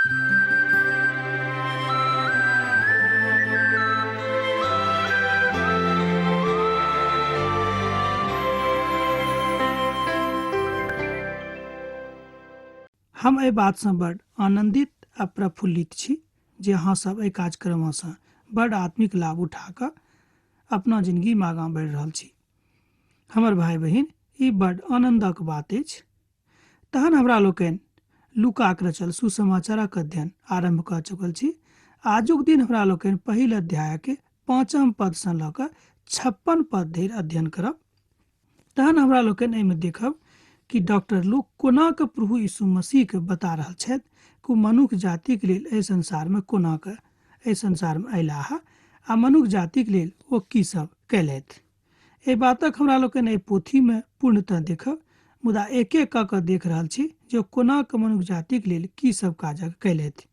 हम एहि बातसँ बड आनन्दित आ प्रफुल्लित छी जे अहाँ सब एहि कार्यक्रमसँ बड आत्मिक लाभ उठा कऽ अपना जिनगीमे आगाँ बढ़ि रहल छी। हमर भाय बहिन, ई बड आनन्दक बात अछि। तहन हमरा लोकनि लूकाक रचल सुसमाचारक अध्ययन आरम्भ कऽ चुकल छी। आजुक दिन हमरा लोकनि पहिल अध्यायके पाँचम पदसँ लऽ कऽ 56 पद धरि अध्ययन करब। तहन हमरा लोकनि एहिमे देखब कि डॉक्टर लूक कोना कऽ प्रभु यीशु मसीहके बता रहल छथि कि ओ मनुख जातिक लेल एहि संसारमे कोना कऽ एहि संसारमे अयलाह आ मनुख जातिक लेल ओ की सब कयलथि। एहि बातक हमरा लोकनि एहि पोथीमे पूर्णतः देखब, मुदा एक एक कऽ कऽ देख रहल छी जे ओ कोना कऽ मनुख जातिक लेल की सब काजक कयलथि।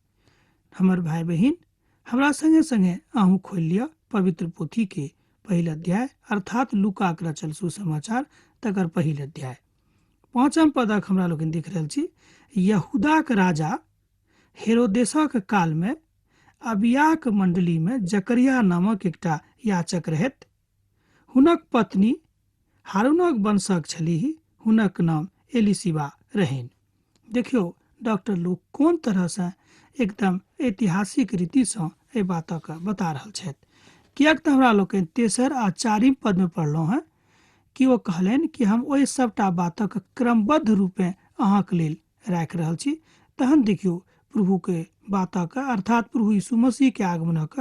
हमर भाय बहिन, हमरा संगे संगे अहूँ खोलि लिअ पवित्र पोथी के पहिल अध्याय, अर्थात लूकाक रचल सुसमाचार तकर पहिल अध्याय। पाँचम पदक हमरा लोकनि देख रहल छी, यहूदाक राजा हेरोदेसक कालमे अबियाक मण्डलीमे जकरिया नामक एकटा याचक रहथि। हुनक पत्नी हारूनक वंशक छलीह, हुनक नाम एलिशिबा रहनि। देखियौ डॉक्टर लूक कोन तरहसँ एकदम ऐतिहासिक रीतिसँ एहि बातक बता रहल छथि। किएक तऽ हमरा लोकनि तेसर आ चारिम पदमे पढ़लहुँ हेँ कि ओ कहलनि कि हम ओहि सभटा बातक क्रमबद्ध रूपेँ अहाँक लेल राखि रहल छी। तहन देखियौ प्रभुके बातक अर्थात प्रभु यीशु मसीहके आगमनक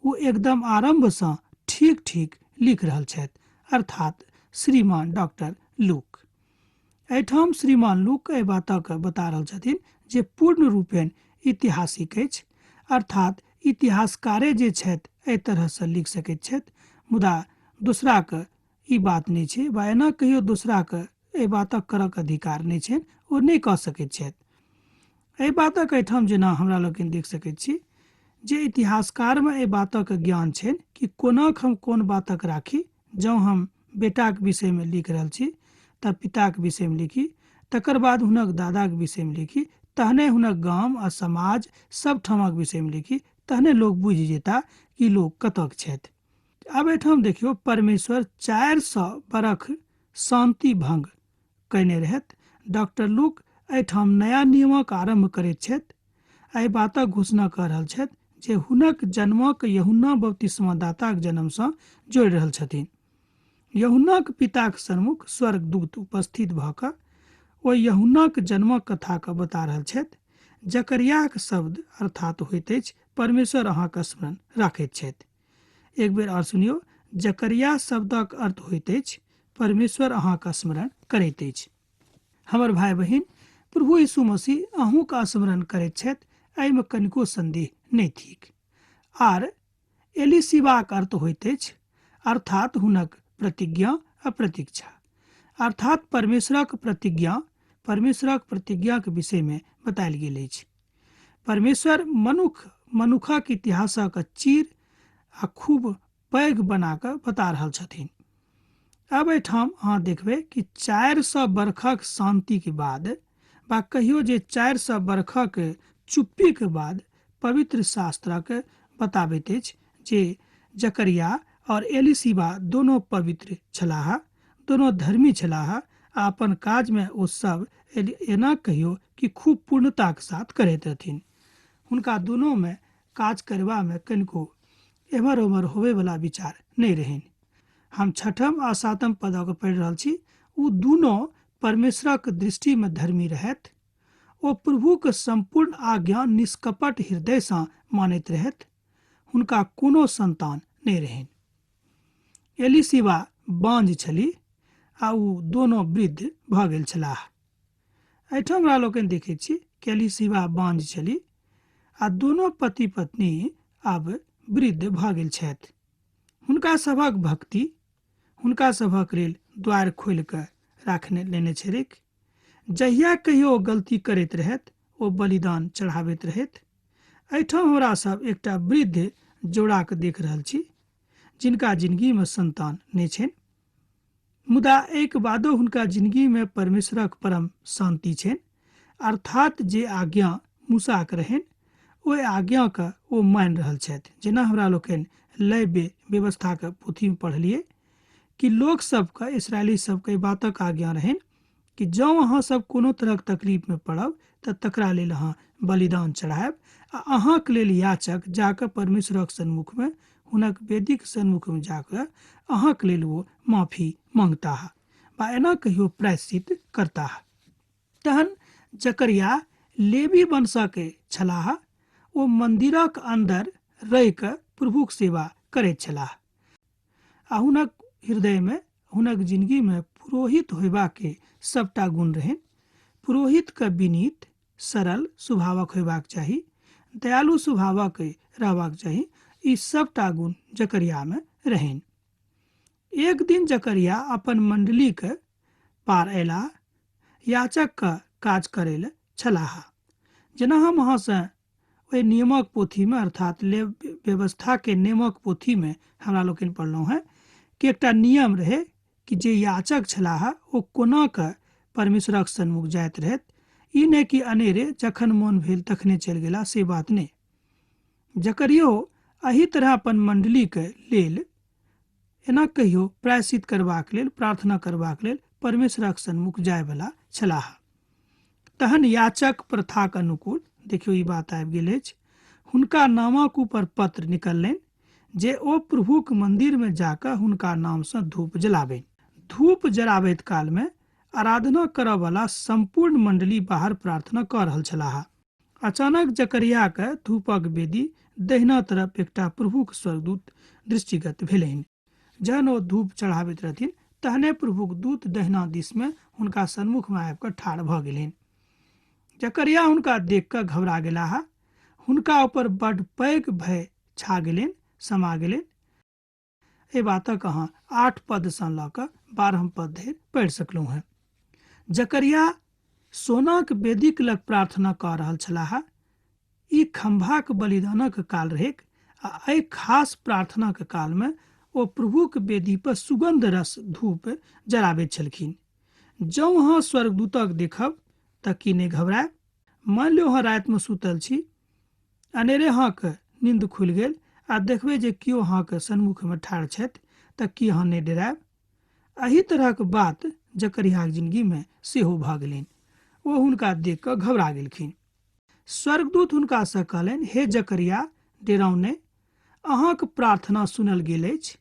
ओ एकदम आरम्भसँ ठीक ठीक लिख रहल छथि, अर्थात श्रीमान डॉक्टर लूक। एहिठाम श्रीमान लूक एहि बातक बता रहल छथिन जे पूर्ण रूपेण ऐतिहासिक अछि, अर्थात इतिहासकारे जे छथि एहि तरहसँ लिख सकैत छथि, मुदा दोसराक ई बात नहि छै वा एना कहियो दोसराक एहि बातक करक अधिकार नहि छनि, ओ नहि कऽ सकैत छथि। एहि बातक एहिठाम जेना हमरा लोकनि देख सकैत छी जे इतिहासकारमे एहि बातक ज्ञान छनि कि कोनाक हम कोन बातक राखी। जँ हम बेटाक विषयमे लिख रहल छी तऽ पिताक विषयमे लिखी, तकर बाद हुनक दादाक विषयमे लिखी, तहने हुनक गाम आ समाज सबठामक विषयमे लिखी, तहने लोक बुझि जेता कि लोक कतऽके छथि। आब एहिठाम देखियौ, परमेश्वर 400 बरख शान्ति भंग कयने रहथि। डॉक्टर लूक एहिठाम नया नियमक आरम्भ करैत छथि, एहि बातक घोषणा कऽ रहल छथि जे हुनक जन्मक यूहन्ना बपतिस्मादाताक जन्मसँ जोड़ि रहल छथिन। यूहन्नाक पिताक सम्मुख स्वर्गदूत उपस्थित भऽ कऽ ओहि यूहन्नाक जन्मक कथाके बता रहल छथि। जकरयाहक शब्द अर्थात होइत अछि परमेश्वर अहाँक स्मरण राखैत छथि। एक बेर आओर सुनियौ, जकरयाह शब्दक अर्थ होइत अछि परमेश्वर अहाँक स्मरण करैत अछि। हमर भाय बहिन, प्रभु यीशु मसीह अहूँक स्मरण करैत छथि, एहिमे कनिको सन्देह नहि थिक। आर एलिशिबाक अर्थ होइत अछि अर्थात हुनक प्रतिज्ञा आ प्रतीक्षा, अर्थात परमेश्वरक प्रतिज्ञा, परमेश्वरक प्रतिज्ञाक विषयमे बतायल गेल अछि। परमेश्वर मनुख मनुखक इतिहासक चीर आ खूब पैघ बना कऽ बता रहल छथिन। आब एहिठाम अहाँ देखबै कि 400 बरखक शान्तिके बाद वा कहियो जे 400 बरखक चुप्पीके बाद पवित्र शास्त्रक बताबैत अछि जे जकरिया और एलिशिबा दोनो पवित्र छलाह, दोनो धर्मी छलाह आ अपन काजमे ओ सब एना कहियो कि खूब पूर्णताक साथ करैत रहथिन। हुनका दोनोमे काज करबामे कनिको एम्हर ओम्हर होबयवला विचार नहि रहनि। हम छठम आ सातम पदक पढ़ि रहल छी, ओ दुनू परमेश्वरक दृष्टिमे धर्मी रहथि। ओ प्रभुक सम्पूर्ण आज्ञा निष्कपट हृदयसँ मानैत रहथि। हुनका कोनो सन्तान नहि रहनि। एलिशिबा बाँझ छलीह आ ओ दोनो वृद्ध भऽ गेल छलाह। एहिठाम हमरा लोकनि देखैत छी कि एलिशिबा बाँझ छलीह आ दोनो पति पत्नी आब वृद्ध भऽ गेल छथि। हुनका सभक भक्ति हुनका सभक लेल द्वार खोलि कऽ राखने लेने छलैक। जहिया कहियो ओ गलती करैत रहथि ओ बलिदान चढ़ाबैत रहथि। एहिठाम हमरा सब एकटा वृद्ध जोड़ाके देख रहल छी जिनका जिंदगीमे संतान नहि छनि, मुदा एहिके बादो हुनका जिंदगीमे परमेश्वरक परम शांति छनि, अर्थात जे आज्ञा मूसाक रहनि, ओहि आज्ञाके ओ मानि रहल छथि। जेना हमरा लोकनि लय व्यवस्थाके पोथीमे पढ़लियै कि लोक सबके, इसराइली सबके बातक आज्ञा रहनि कि जँ अहाँ सब कोनो तरहक तकलीफमे पड़ब तऽ तकरा लेल अहाँ बलिदान चढ़ायब आ अहाँके लेल याचक जाकऽ परमेश्वरक सन्मुखमे, हुनक वेदीक सन्मुखमे जाकऽ अहाँके लेल ओ माफी मांगताह बा एना कहियो प्रायश्चित करताह। तहन जकरिया लेवी वंशके छलाह। ओ मन्दिरक अन्दर रहि कऽ प्रभुक सेवा करैत छलाह आ हुनक हृदयमे, हुनक जिंदगीमे पुरोहित होयबाके सबटा गुण रहनि। पुरोहितके विनीत, सरल स्वभावक होयबाक चाही, दयालु स्वभावक रहबाक चाही। ई सबटा गुण जकरियामे रहनि। एक दिन जकरिया अपन मंडलीके पार अयलाह, याचकके काज करै लए छलाह। जेना हम अहाँसँ ओहि नियमक पोथीमे, अर्थात व्यवस्थाके नियमक पोथीमे हमरा लोकनि पढ़लहुँ हेँ कि एकटा नियम रहै कि जे याचक छलाह ओ कोना कऽ परमेश्वरक सन्मुख जाइत रहथि। ई नहि कि अनेरे जखन मोन भेल तखने चलि गेला, से बात नहि। जकरियो एहि तरह अपन मंडलीके लेल एना कहियो प्रायश्चित करबाक लेल, प्रार्थना करबाक लेल परमेश्वरक सन्मुख जायवला छलाह। तहन याचक प्रथाक अनुकूल, देखियौ ई बात आबि गेल अछि, हुनका नामक ऊपर पत्र निकललनि जे ओ प्रभुक मंदिरमे जाकऽ हुनका नामसँ धूप जलाबनि। धूप जराबैत कालमे आराधना करऽवला सम्पूर्ण मंडली बाहर प्रार्थना कऽ रहल छलाह। अचानक जकरियाके धूपक वेदी दहिना तरफ एकटा प्रभुक स्वर्गदूत दृष्टिगत भेलनि। जहन ओ धूप चढ़ाबैत रहथिन तहने प्रभुक दूत दहिना दिसमे हुनका सन्मुखमे आबि कऽ ठाढ़ भऽ गेलनि। जकरिया हुनका देख कऽ घबरा गेलाह। हुनका ऊपर बड्ड पैघ भय छा गेलनि, समा गेलनि। एहि बातक अहाँ 8 पदसँ लऽ कऽ 12 पद धरि पढ़ि सकलहुँ हेँ। जकरिया सोनाक वेदीक लग प्रार्थना कऽ रहल छलाह। ई खम्भाक बलिदानक काल रहैक आ एहि खास प्रार्थनाक कालमे ओ प्रभुक वेदी पर सुगंध रस धूप जराबैत छलखिन। जँ अहाँ स्वर्गदूतक देखब तऽ की नहि घबरायब? मानि लियौ अहाँ रातिमे सुतल छी, अनेरे अहाँके नींद खुलि गेल आ देखबै जे केओ अहाँके सन्मुखमे ठाढ़ छथि, तऽ की अहाँ नहि डरायब? एहि तरहक बात जकरियाक जिनगीमे सेहो भऽ गेलनि। ओ हुनका देख कऽ घबरा गेलखिन। स्वर्गदूत हुनकासँ कहलनि, हे जकरिया, डेराउ नहि, अहाँक प्रार्थना सुनल गेल अछि।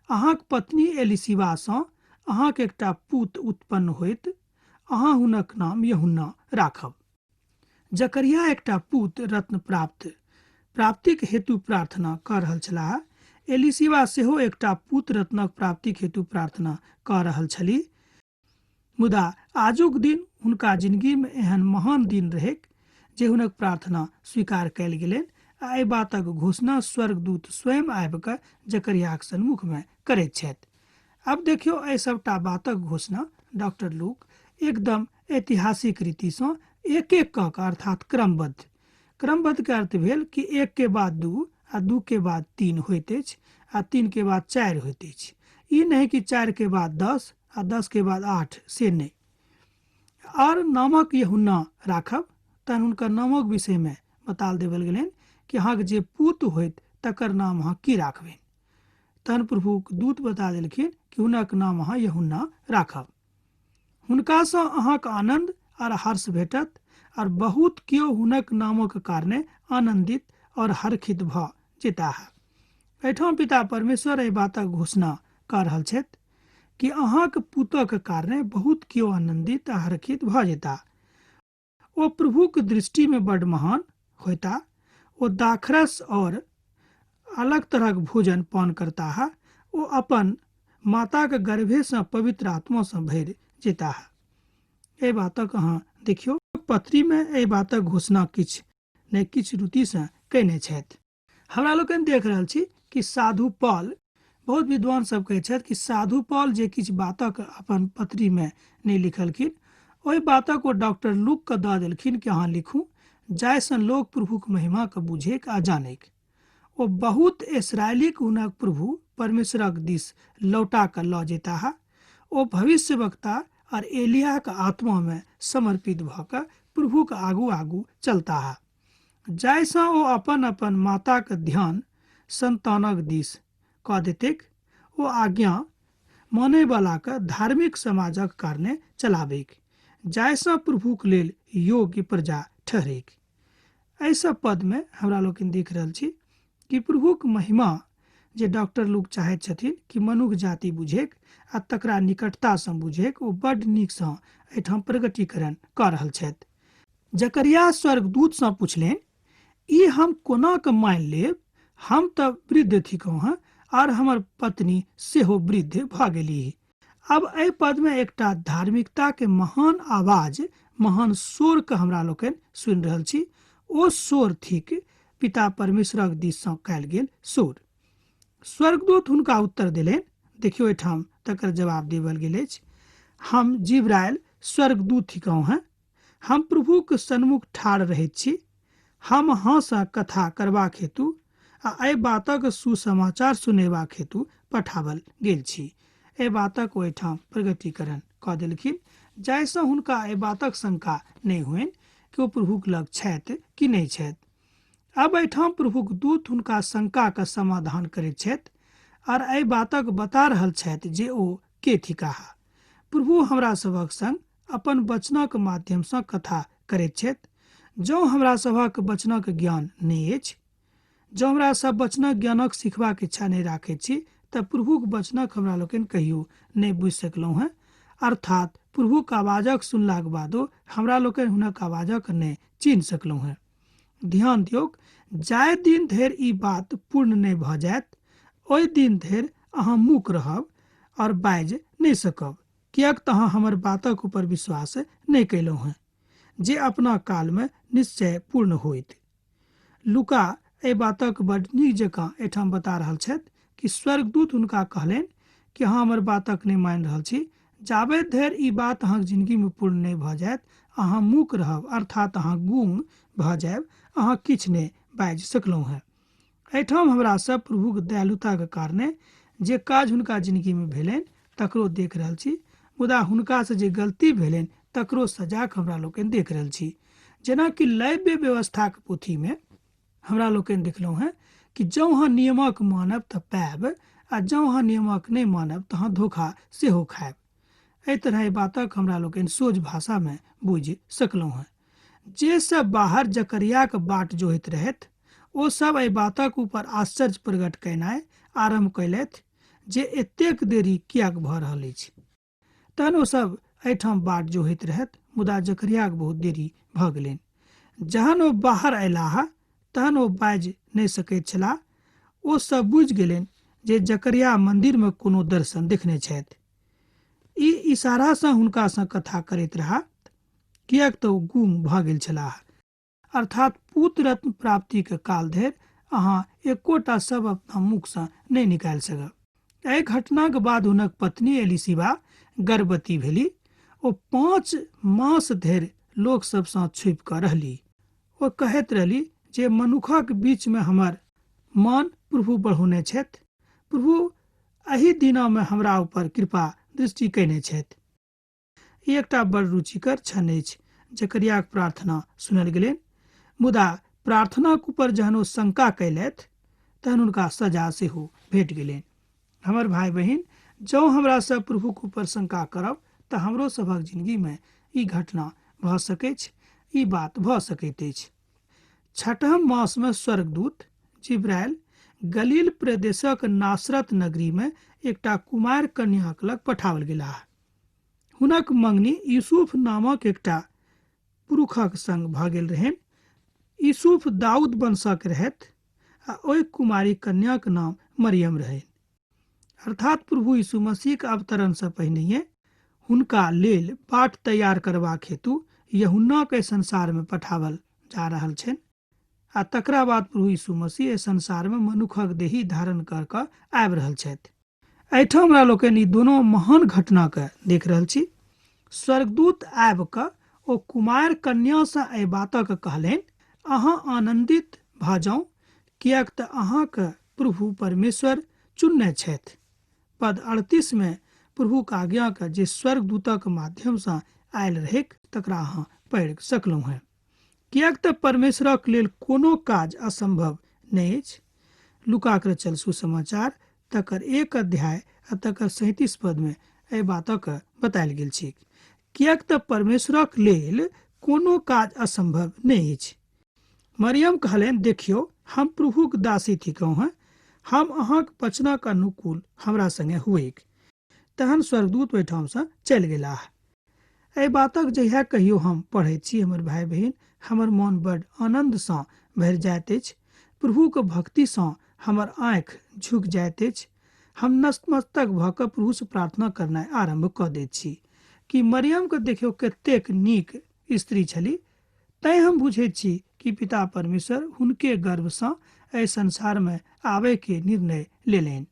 अहाँक पत्नी एलिशिबासँ अहाँक एकटा पुत उत्पन्न होयत, अहाँ हुनक नाम यूहन्ना राखब। जकरिया एकटा पुत रत्न प्राप्तिक हेतु प्रार्थना कऽ रहल छलाह। एलिशिबा सेहो एकटा पुत रत्नक प्राप्तिक हेतु प्रार्थना कऽ रहल छलीह। मुदा आजुक दिन हुनका जिनगीमे एहन महान दिन रहैक जे हुनक प्रार्थना स्वीकार कयल गेलनि आ एहि बातक घोषणा स्वर्गदूत स्वयं आबि कऽ जकरियाक सन्मुखमे करैत छथि। आब देखियौ, एहि सबटा बातक घोषणा डॉक्टर लूक एकदम ऐतिहासिक रीतिसँ एक एक कऽ कऽ, अर्थात क्रमबद्ध। क्रमबद्ध के अर्थ भेल कि 1 के बाद 2 आ 2 के बाद 3 होइत अछि आ 3 के बाद 4 होइत अछि। ई नहि कि 4 के बाद 10 आ 10 के बाद 8, से नहि। और नामक यूहन्ना राखब, तहन हुनकर नामक विषयमे बता देवल गेलनि कि अहाँके जे पुत होइत तकर नाम अहाँ की राखबनि। तहन प्रभुक दूत बता देलखिन कि हुनक नाम अहाँ यूहन्ना राखब। हुनकासँ अहाँके आनन्द और हर्ष भेटत और बहुत केओ हुनक नामक कारणे आनन्दित और हर्षित भऽ जेताह। एहिठाम पिता परमेश्वर एहि बातक घोषणा कऽ रहल छथि कि अहाँक पुतक कारणे बहुत केओ आनन्दित आ हर्षित भऽ जेताह। ओ प्रभुक दृष्टिमे बड्ड महान होयता। ओ दाखरस और अलग तरहक भोजन पान करताह। ओ अपन माताक गर्भेसँ पवित्र आत्मासँ भरि जेताह। एहि बातक अहाँ देखियौ, पत्रीमे एहि बातक घोषणा किछु ने किछु रीतिसँ कयने छथि। हमरा लोकनि देख रहल छी कि साधु पॉल, बहुत विद्वान सब कहै छथि कि साधु पॉल जे किछु बातक अपन पत्रीमे नहि लिखलखिन, ओहि बातक ओ डॉक्टर लूकके दऽ देलखिन कि अहाँ लिखू, जाहिसँ लोक प्रभुक महिमाके बुझैक आ जानैक। ओ बहुत इसराइलीक हुनक प्रभु परमेश्वरक दिस लौटा कऽ लऽ जेताह। ओ भविष्यवक्ता और एलियाक आत्मामे समर्पित भऽ कऽ प्रभुक आगू आगू चलताह। जाहिसँ ओ अपन अपन माताक ध्यान सन्तानक दिस कऽ देतैक, ओ आज्ञा मानयवलाकेँ धार्मिक समाजक कारणे चलाबैक, जाहिसँ प्रभुक लेल योग्य प्रजा ठहरैक। एहि सब पदमे हमरा लोकनि देख रहल छी कि प्रभुक महिमा जे डॉक्टर लोक चाहैत छथिन कि मनुख जाति बुझैक आ तकरा निकटतासँ बुझैक, ओ बड्ड नीकसँ एहिठाम प्रगटीकरण कऽ रहल छथि। जकरिया स्वर्गदूतसँ पुछलनि, ई हम कोना कऽ मानि लेब? हम तऽ वृद्ध थिकहुँ हँ आओर हमर पत्नी सेहो वृद्ध भऽ गेलीह। आब एहि पदमे एकटा धार्मिकताके महान आवाज, महान शोरके हमरा लोकनि सुनि रहल छी। ओ शोर थिक पिता परमेश्वरक दिससँ कयल गेल शोर। स्वर्गदूत हुनका उत्तर देलनि, देखियौ एहिठाम तकर जवाब देवल गेल अछि, हम जिब्राइल स्वर्गदूत थिकहुँ हँ, हम प्रभुक सन्मुख ठाढ़ रहैत छी। हम अहाँसँ कथा करबाक हेतु आ एहि बातक सुसमाचार सुनेबाक हेतु पठाबल गेल छी। एहि बातक ओ एहिठाम प्रगटीकरण कऽ देलखिन जाहिसँ हुनका एहि बातक शंका नहि होइन कि ओ प्रभुक लग छथि कि नहि छथि। आब एहिठाम प्रभुक दूत हुनका शंकाक समाधान करैत छथि आर एहि बातक बता रहल छथि जे ओ के थिकाह। प्रभु हमरा सभक संग अपन वचनक माध्यमसँ कथा करैत छथि। जँ हमरा सभक वचनक ज्ञान नहि अछि, जँ हमरा सब वचनक ज्ञानक सिखबाक इच्छा नहि राखैत छी, तऽ प्रभुक वचनक हमरा लोकनि कहियो नहि बुझि सकलहुँ हेँ। अर्थात प्रभुक आवाजक सुनलाक बादो हमरा लोकनि हुनक आवाजक नहि चिन्ह सकलहुँ हेँ। ध्यान दियौक, जाहि दिन धरि ई बात पूर्ण नहि भऽ जायत ओहि दिन धरि अहाँ मूक रहब आओर बाजि नहि सकब, किएक तऽ अहाँ हमर बातक ऊपर विश्वास नहि कयलहुँ हेँ, जे अपना कालमे निश्चय पूर्ण होइत। लूका एहि बातक बड नीक जकाँ एहिठाम बता रहल छथि कि स्वर्गदूत हुनका कहलनि कि अहाँ हमर बातक नहि मानि रहल छी, जाबे धरि ई बात अहाँक जिनगीमे पूर्ण नहि भऽ जायत अहाँ मूक रहब, अर्थात अहाँ गूंग भऽ जायब, अहाँ किछु नहि बाजि सकलहुँ हेँ। एहिठाम हमरा सब प्रभुक दयालुताक कारणे जे काज हुनका जिनगीमे भेलनि तकरो देख रहल छी, मुदा हुनकासँ जे गलती भेलनि तकरो सजाक हमरा लोकनि देख रहल छी। जेनाकि लैव्य व्यवस्थाक पोथीमे हमरा लोकनि देखलहुँ हेँ कि जँ अहाँ नियमक मानब तऽ पायब आ जँ अहाँ नियमक नहि मानब तऽ अहाँ धोखा सेहो खायब। एहि तरह एहि बातक हमरा लोकनि सोझ भाषामे बुझि सकलहुँ हेँ। जे सब बाहर जकरियाक बाट जोहैत रहथि ओ सब एहि बातक ऊपर आश्चर्य प्रकट कयनाइ आरम्भ कयलथि जे एतेक देरी किएक भऽ रहल अछि। तहन ओ सब एहिठाम बाट जोहैत रहथि, मुदा जकरियाक बहुत देरी भऽ गेलनि। जहन ओ बाहर अयलाह तहन ओ बाजि नहि सकैत छलाह। ओ सब बुझि गेलनि जे जकरिया मन्दिरमे कोनो दर्शन देखने छथि। ई इशारासँ हुनकासँ कथा करैत रहा, किएक तऽ ओ गुम भऽ गेल छलाह। अर्थात पूत रत्न प्राप्तिक काल धरि अहाँ एकोटा शब्द अपना मुखसँ नहि निकालि सकब। एहि घटनाक बाद हुनक पत्नी एलिशिबा गर्भवती भेली। ओ 5 मास धरि लोक सभसँ छुपि कऽ रहली। ओ कहैत रहली जे मनुखक बीचमे हमर मान प्रभु बढ़ौने छथि। प्रभु एहि दिनमे हमरा ऊपर कृपा दृष्टि कयने छथि। ई एकटा बड़ रुचिकर क्षण अछि। जकरियाक प्रार्थना सुनल गेलनि, मुदा प्रार्थनाक ऊपर जहन ओ शंका कयलथि तहन हुनका सजा सेहो भेट गेलनि। हमर भाय बहिन, जँ हमरा सब प्रभुक ऊपर शंका करब तऽ हमरो सभक जिंदगीमे ई घटना भऽ सकैछ, ई बात भऽ सकैत अछि। छठम मासमे स्वर्गदूत जिब्राइल गलील प्रदेशक नासरत नगरीमे एकटा कुमार कन्याक लग पठाओल गेलाह। हुनक मंगनी यूसुफ नामक एकटा पुरुषक संग भऽ गेल रहनि। यूसुफ दाऊद वंशक रहथि आ ओहि कुमारी कन्याक नाम मरियम रहनि। अर्थात प्रभु यीशु मसीहक अवतरणसँ पहिनहिए हुनका लेल बाट तैयार करबाक हेतु यूहन्नाके संसारमे पठाओल जा रहल छनि आ तकरा बाद प्रभु यीशु मसीह एहि संसारमे मनुखक देही धारण कर कऽ आबि रहल छथि। एहिठाम हमरा लोकनि ई दोनो महान घटनाके देख रहल छी। स्वर्गदूत आबि कऽ ओ कुमार कन्यासँ एहि बातक कहलनि, अहाँ आनन्दित भऽ जाउ, किएक तऽ अहाँके प्रभु परमेश्वर चुनने छथि। पद 38 मे प्रभुक आज्ञाके जे स्वर्गदूतक माध्यमसँ आयल रहैक तकरा अहाँ पढ़ि सकलहुँ हेँ। किएक तऽ परमेश्वरक लेल कोनो काज असम्भव नहि अछि। लूकाक रचल सुसमाचार तकर एक अध्याय आ तकर 37 पदमे एहि बातक बतायल गेल छैक। किएक तऽ परमेश्वरक लेल कोनो काज असम्भव नहि अछि। मरियम कहलनि, देखियौ, हम प्रभुक दासी थिकहुँ हेँ, हम अहाँक वचनक अनुकूल हमरा संगे हुएक। तहन स्वर्गदूत ओहिठामसँ चलि गेलाह। एहि बातक जहिया कहियो हम पढ़ैत छी हमर भाय बहिन, हमर मोन बड आनन्दसँ भरि जाइत अछि। प्रभुक भक्तिसँ हमर आँखि झुकि जाइत अछि। हम नतमस्तक भऽ कऽ प्रभुसँ प्रार्थना करनाइ आरम्भ कऽ दैत छी कि मरियमके देखियौ कतेक नीक स्त्री छली। तैँ हम बुझैत छी कि पिता परमेश्वर हुनके गर्भसँ एहि संसारमे आबयके निर्णय लेलनि।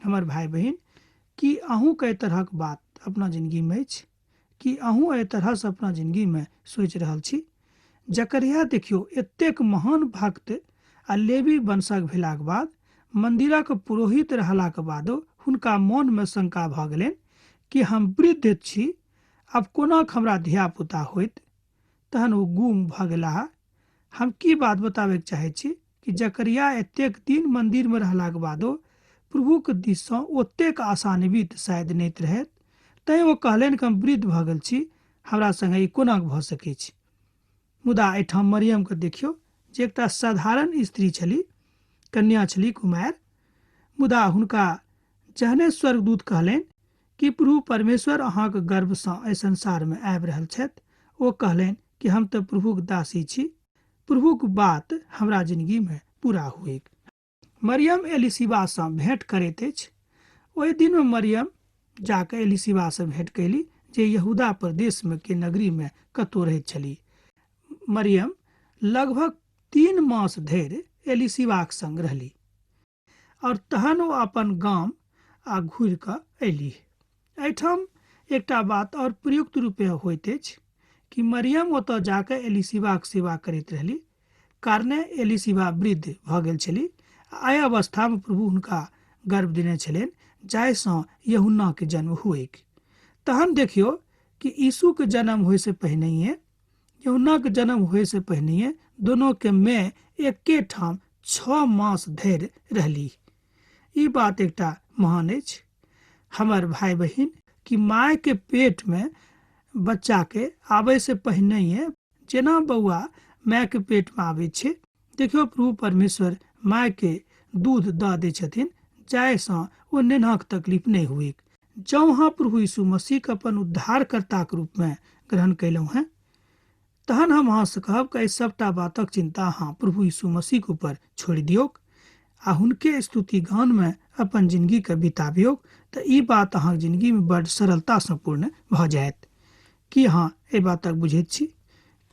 हमर भाय बहिन, की अहूँके एहि तरहक बात अपना जिनगीमे अछि? की अहूँ एहि तरहसँ अपना जिनगीमे सोचि रहल छी? जकरिया देखियौ एतेक महान भक्त आ लेवी वंशक भेलाक बाद मन्दिरक पुरोहित रहलाक बादो हुनका मोनमे शंका भऽ गेलनि कि हम वृद्ध छी, आब कोना हमरा धियापुता होइत? तहन ओ गुम भऽ गेलाह। हम की बात बताबैके चाहैत छी कि जकरिया एतेक दिन मन्दिरमे रहलाक बादो प्रभुक दिससँ ओतेक आशान्वित शायद नहि रहैत, तैँ ओ कहलनि कि हम वृद्ध भऽ गेल छी, हमरा सङ्गे ई कोना भऽ सकैत छै। मुदा एहिठाम मरियमके देखियौ जे एकटा साधारण स्त्री छली, कन्या छली, कुमारि, मुदा हुनका जहने स्वर्गदूत कहलनि कि प्रभु परमेश्वर अहाँक गर्भसँ एहि संसारमे आबि रहल छथि, ओ कहलनि कि हम तऽ प्रभुक दासी छी, प्रभुक बात हमरा जिनगीमे पूरा हुएक। मरियम एलिशिबासँ भेंट करैत अछि। ओहि दिनमे मरियम जाकऽ एलिशिबासँ भेंट कयली जे यहूदा प्रदेशमे के नगरीमे कतहु रहैत छली। मरियम लगभग 3 मास धरि एलिशिबाक संग रहली आओर तहन ओ अपन गाम आ घुरि कऽ अयलीह। एहिठाम एकटा बात आओर प्रयुक्त रूपे होइत अछि कि मरियम ओतऽ जाकऽ एलिशिबाक सेवा करैत रहली, कारणे एलिशिबा वृद्ध भऽ गेल छली आ एहि अवस्थामे प्रभु हुनका गर्भ देने छलनि जाहिसँ यूहन्नाके जन्म हुएक। तहन देखियौ कि यीशुके जन्म होइसँ पहिनहिए, यूहन्नाके जन्म होइसँ पहिनहिए दोनोके माय एके ठाम 6 मास धरि रहली। ई बात एकटा महान अछि हमर भाय बहिन कि मायके पेटमे बच्चाके आबैसँ पहिनहिए जेना बौआ मायके पेटमे आबै छै, देखियौ प्रभु परमेश्वर मायके दूध दऽ दै छथिन जाहिसँ ओ नेनाक तकलीफ नहि हुएक। जँ अहाँ प्रभु यीशु मसीहके अपन उद्धारकर्ताके रूपमे ग्रहण कयलहुँ हेँ तहन हम अहाँसँ कहब कि एहि सभटा बातक चिन्ता अहाँ प्रभु यीशु मसीहके ऊपर छोड़ि दियौक आ हुनके स्तुति गानमे अपन जिनगीके बिताबियौक, तऽ ई बात अहाँके जिनगीमे बड्ड सरलतासँ पूर्ण भऽ जायत। की अहाँ एहि बातक बुझैत छी?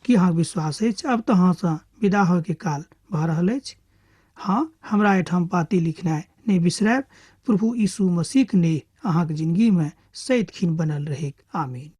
की अहाँके विश्वास अछि? आब तऽ अहाँसँ विदा होयके काल भऽ रहल अछि। हाँ, हमरा एहिठाम पाती लिखनाइ नहि बिसरायब। प्रभु यीशु मसीहक नेह अहाँके जिनगीमे सदिखन बनल रहैक। आमीन।